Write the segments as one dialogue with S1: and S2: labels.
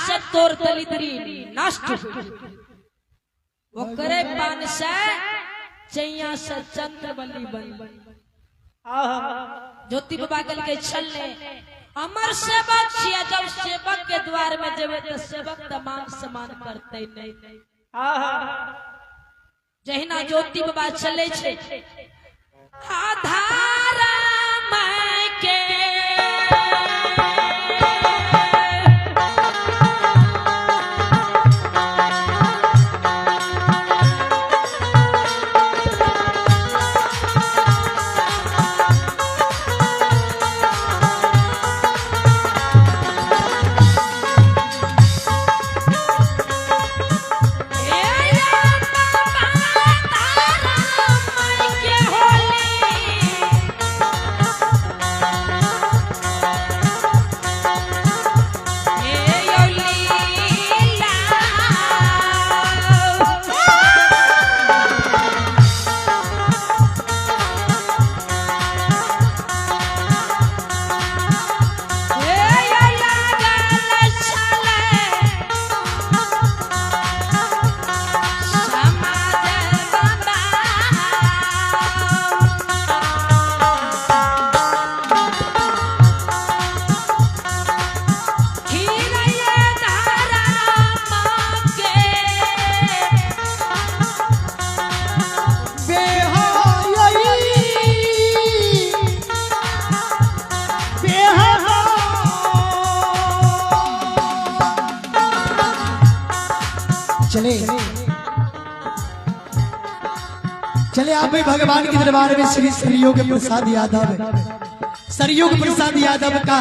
S1: से तोर दलिद्री नष्ट हो। ओकरे पान से चैया से चंद्रबली बन। ज्योति बाबा कल के छलने अमर सेवक छिया, जब सेवक के द्वार में जेबे तो सेवक त मान सम्मान करते नहीं। जहिना ज्योति बाबा चले छे आधार के
S2: चले चले आप भी भगवान के दरबार में श्री सरयोग प्रसाद यादव, सरयोग प्रसाद यादव का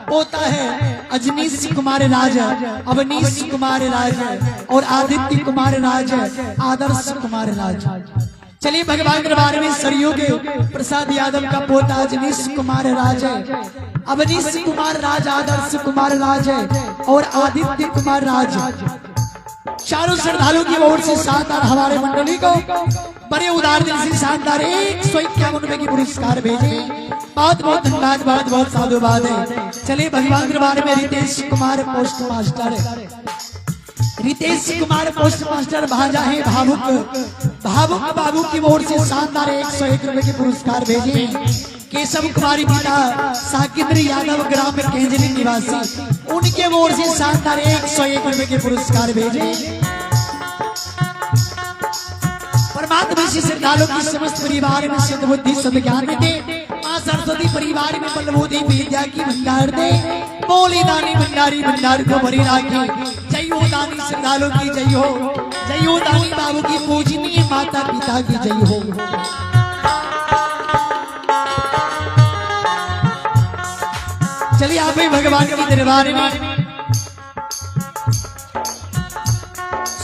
S2: पोता है अजनीश कुमार राज, अवनीश कुमार राज और आदित्य कुमार राज, आदर्श कुमार राज। चलिए भगवान दरबार में सरयोग प्रसाद यादव का पोता अजनीश कुमार राज, अवनीश कुमार राज, आदर्श कुमार राज और आदित्य कुमार राज, चारों श्रद्धालुओं की ओर से शानदार हमारे मंडली को बड़े उदार दिल से शानदार 151 रुपए की पुरस्कार भेजे। बहुत बहुत धन्यवाद, बहुत बहुत साधुवाद है। चलिए भगवान दरबार में Ritesh Kumar post master, Ritesh Kumar post master भाजा है भावुक, भावुक बाबू की ओर से शानदार 101 रुपए के पुरस्कार भेजे। केशव कुमारी पिता साकिंद्र यादव ग्राम केंजली निवासी, उनके ओर से शानदार 101 रुपए के पुरस्कार भेजे। परमात्मा से श्रद्धालु की समस्त परिवार में सद्बुद्धि सद्ज्ञान दे, मां सरस्वती परिवार में बलबुद्धि विद्या की भंडार दे, बोली दानी भंडारी भंडार को भरी राखे। जय हो दानी श्रद्धालु की जय हो, जय हो दानी बाबू की पूजनीय माता पिता की जय हो। चलिए आप भी भगवान के दरबार में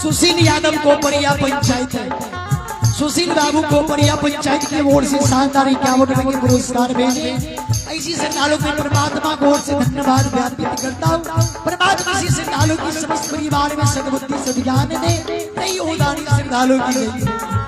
S2: सुशील यादव कोपरिया पंचायत है, सुशील बाबू कोपरिया पंचायत की ओर से शानदार 51 रुपए के पुरस्कार भेजे। ऐसी श्रद्धालु के परमात्मा को ओर से धन्यवाद ज्ञापित करता हूँ। परमात्मा इसी श्रद्धालु की समस्त परिवार में सद्बुद्धि सद्ज्ञान दे, नई उदानी श्रद्धालु की जय।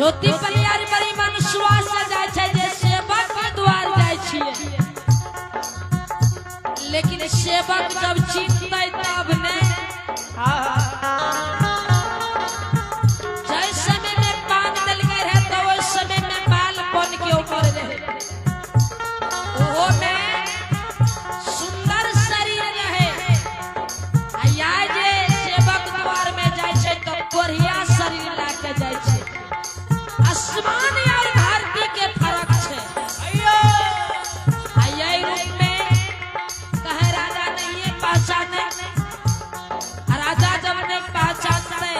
S1: ज्योति पलियार बड़ी मनुष्य से जाय छै जे सेवक के द्वार जाय छियै, लेकिन सेवक जब चिन्हतै तब ने। जै समय में पान देलकै रहे तो ओहि समय में बालपन के उम्र रहे, ओहो में सुंदर शरीर रहे। आ या जे सेवक द्वार में जाय छै तो कोढ़िया शरीर ला के जाय छै। आसमान और धरती के फर्क छै। आ यही रूप में कहे राजा नहीं पहचाने, आ राजा जब नहीं पहचानते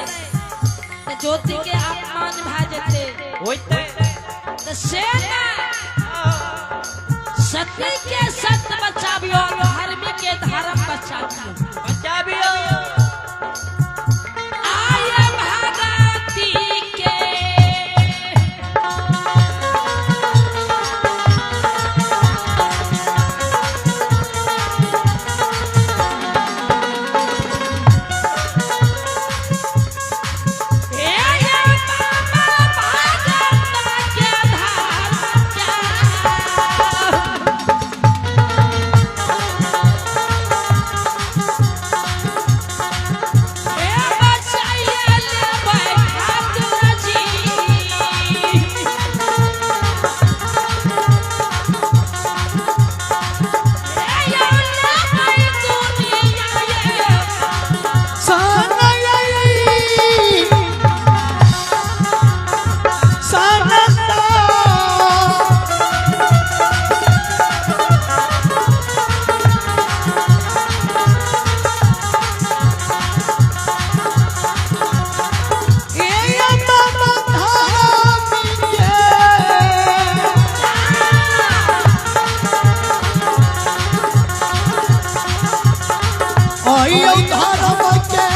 S1: तो ज्योति के अपमान भए जेते। तो से ना सती के सत्य बचाबियो, धर्म के धर्म बचाबियो। आय भगती के हे बाबा भगत के धर्म के। हे बचाइए लेबै ठाकुर जी। हे यौ लेबै दुनिया ये।
S2: धर्म के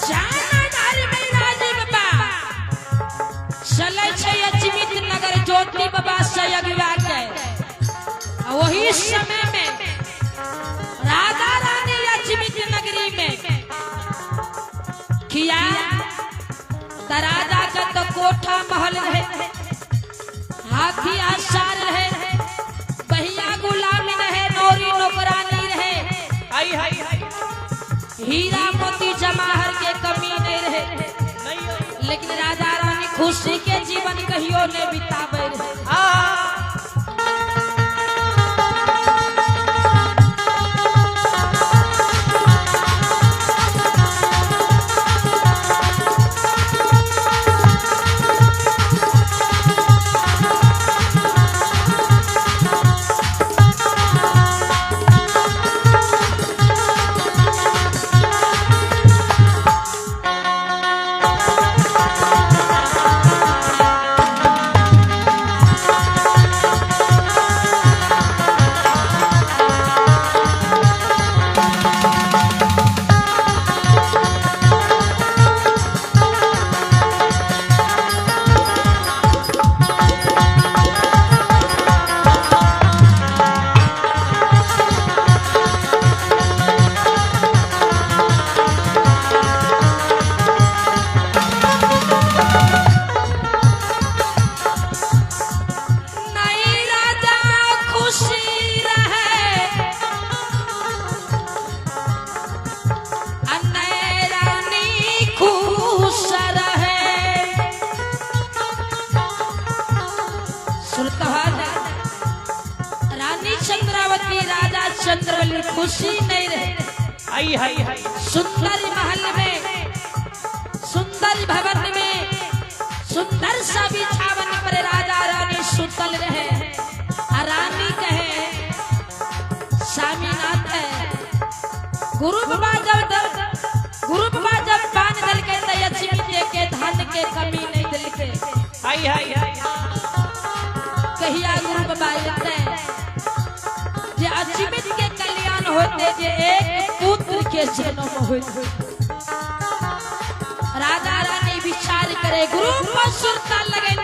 S1: जाना धर्म राजीव बाबा चलै छै अजमित नगर ज्योति बाबा से अगुआ के। आ वही समय में राधा रानी अजमित नगरी में किया त राजा का तो कोठा महल रहे, हाथी आसार रहे, बहिया गुलाम रहे, नौरी नौकरानी रहे, हीरा मोती जवाहर के कमी नहीं रहे, लेकिन राजा रानी खुशी के जीवन कहियो नहीं बितावे रहे। नहीं राजा खुशी रहे, आ नहीं रानी खुश रहे। सुनता रानी चंद्रावती राजा चंद्रवली खुशी नहीं रहे। सुंदर महल में, सुंदर भवन में, सुंदर सा बिछावन पर राजा रानी सुतल रहे। आ रानी कहे स्वामीनाथ है गुरु बाबा जब गुरु बाबा जब पान दल के लक्ष्मी के धन के कमी नहीं दिल के। कहिया गुरु होते जे एक पुत्र के जन्म होते। राजा रानी विचार करे, गुरु पर सुरता लगे।